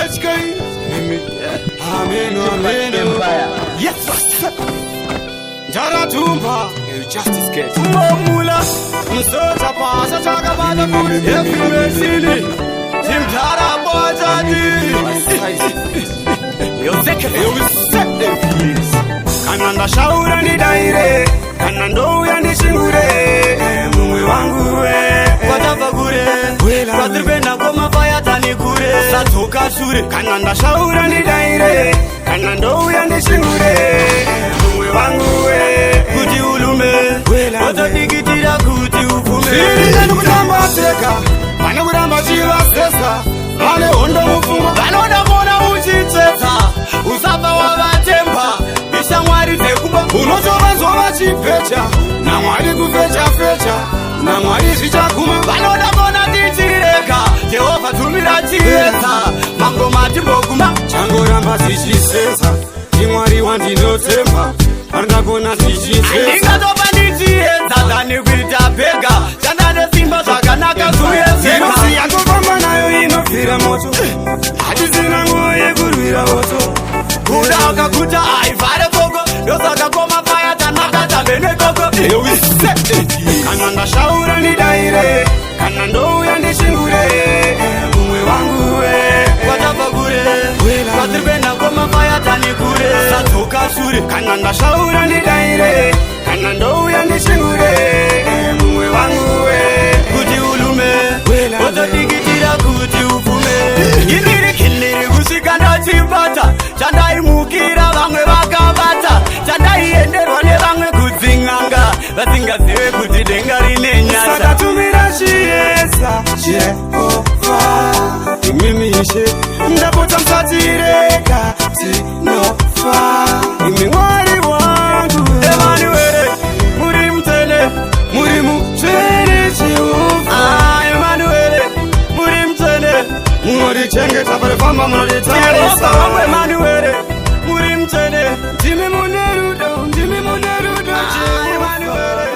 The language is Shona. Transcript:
HK. Amen, amen. Empire. Yes, Master. Ndaratumba. Justice case. Momula musoja pasa chakabata kuti efimesili chimdara bojati. Kana ndashaura ndidaire, kana ndouya ndichingure, mumwe wangu we. Kwatabva kure, kwatiri kuenda komafaya tani kure, sadzoka shure. Kana ndashaura ndidaire, kana ndouya ndichingure, mumwe wangu we. Kuti ulume wotodikitira kuti upfume. Zviri kutamba tega, vane kuramba chivasesa, vane hondo mupfungwa. Vanoda kuona uchitsetsa, usabva wavatemba, ishamwari dzekuba. Unotovanzwa vachipfecha, naMwari kufecha-fecha, naMwari zvichaguma. Vanoda kuona tichireka, Jehovha tumira chiedza, mangoma timboguma. Changoramba zvichisetsa, ndimwari wandinotemba, pandakona zvichisetsa. Ndingatopa ndichiedza than kuita beggar, shanda nesimba zvakanaka kuyezeka. Inosi yangofamba nayo inobvira moto, hatisina nguva yekurwira moto. Kuda akakuta aivhare koko, ndosaka komafaya tanaka tamene koko. Kana ndashaura ndidaire, kana ndouya ndichingure, mumwe wangu we. Kwatabva kure, kwatiri kuenda komafaya tani kure, sadzoka shure. Kana ndashaura ndidaire, kana ndouya ndichingure, mumwe wangu we. Kuti ulume wotodikitira kuti upfume, kiniri kiniri kusvika ndachibata chandaimukira vamwe vakabata, chandaienderwa nevamwe kudzin'anga vasingazive kuti denga rine nyasha. Saka tumira chiedza, Jehova, imimi Ishe, ndapota musatirega tinofa, imi Mwari wangu. Emanuele, muri mutsvene. Muri mutsvene, Jehovha. Ah, Emanuele, muri mutsvene. Munorichengeta parifamba, Jehovha munoritarisa. Wangu Emanuele, muri mutsvene. Ndimi mune rudo, ndimi mune rudo, Ah, Jehovha. Emanuele.